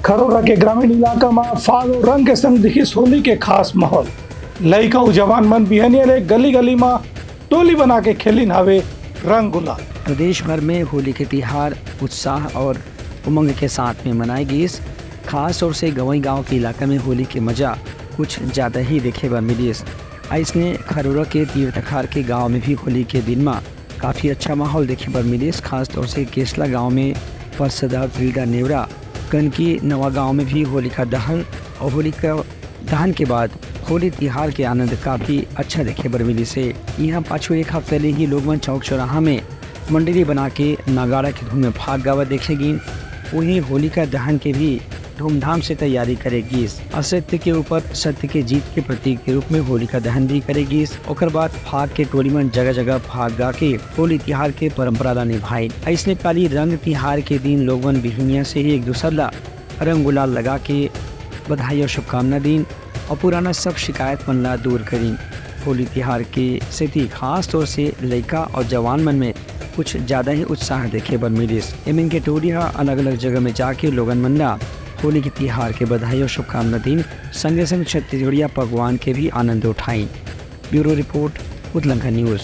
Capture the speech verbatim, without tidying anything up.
खरोरा के ग्रामीण इलाका म फाग अउ रंग के संग दिखिस होली के खास माहौल। लइका अउ जवान मन बिहनिया ले गली-गली म टोली बना के खेलिन हवे रंग गुलाल। प्रदेश भर में होली के तिहार उत्साह और उमंग के साथ में मनाए गिस। खास तौर से गंवई गांव के इलाका में होली के मजा कुछ ज्यादा ही देखे बर मिलिस। अइसने खरोरा के तीर तखार के गांव में भी होली के दिन म काफी अच्छा माहौल देखे बर मिलिस। खास तौर से केसला गांव में परसदा, तिल्दा, नेवरा, कनकी, नवा गांव में भी होलिका दहन और होलिका दहन के बाद होली तिहार के आनंद काफी अच्छा देखे बर मिलिस हे। इहां पाछू एक हफ्ता ले ही लोग मन चौक चौराहा में मंडली बना के नगाड़ा के धुन में फाग गावत देखे गिन। वहीं होलिका दहन के भी धूमधाम से तैयारी करे गिस। असत्य के ऊपर सत्य के जीत के प्रतीक के रूप में होलिका दहन भी करे गिस। ओकर बाद फाग के टोली मन जगह जगह फाग गा के होली तिहार के परंपरा ला निभाइन। अइसने काली रंग तिहार के दिन लोगन बिहनिया से ही एक दूसर ला रंग गुलाल लगा के बधाई और शुभकामना दीन और पुराना सब शिकायत मन ला दूर करीन। होली तिहार के सेती खास तौर से लइका और जवान मन में कुछ ज्यादा ही उत्साह देखे बर मिलिस। एमन के टोली ह अलग-अलग जगह में जाके लोगन मन ला होली के तिहार के बधाई और शुभकामना दीन, संगे संग छत्तीसगढ़िया पकवान के भी आनंद उठाइन। ब्यूरो रिपोर्ट, उतलंका न्यूज।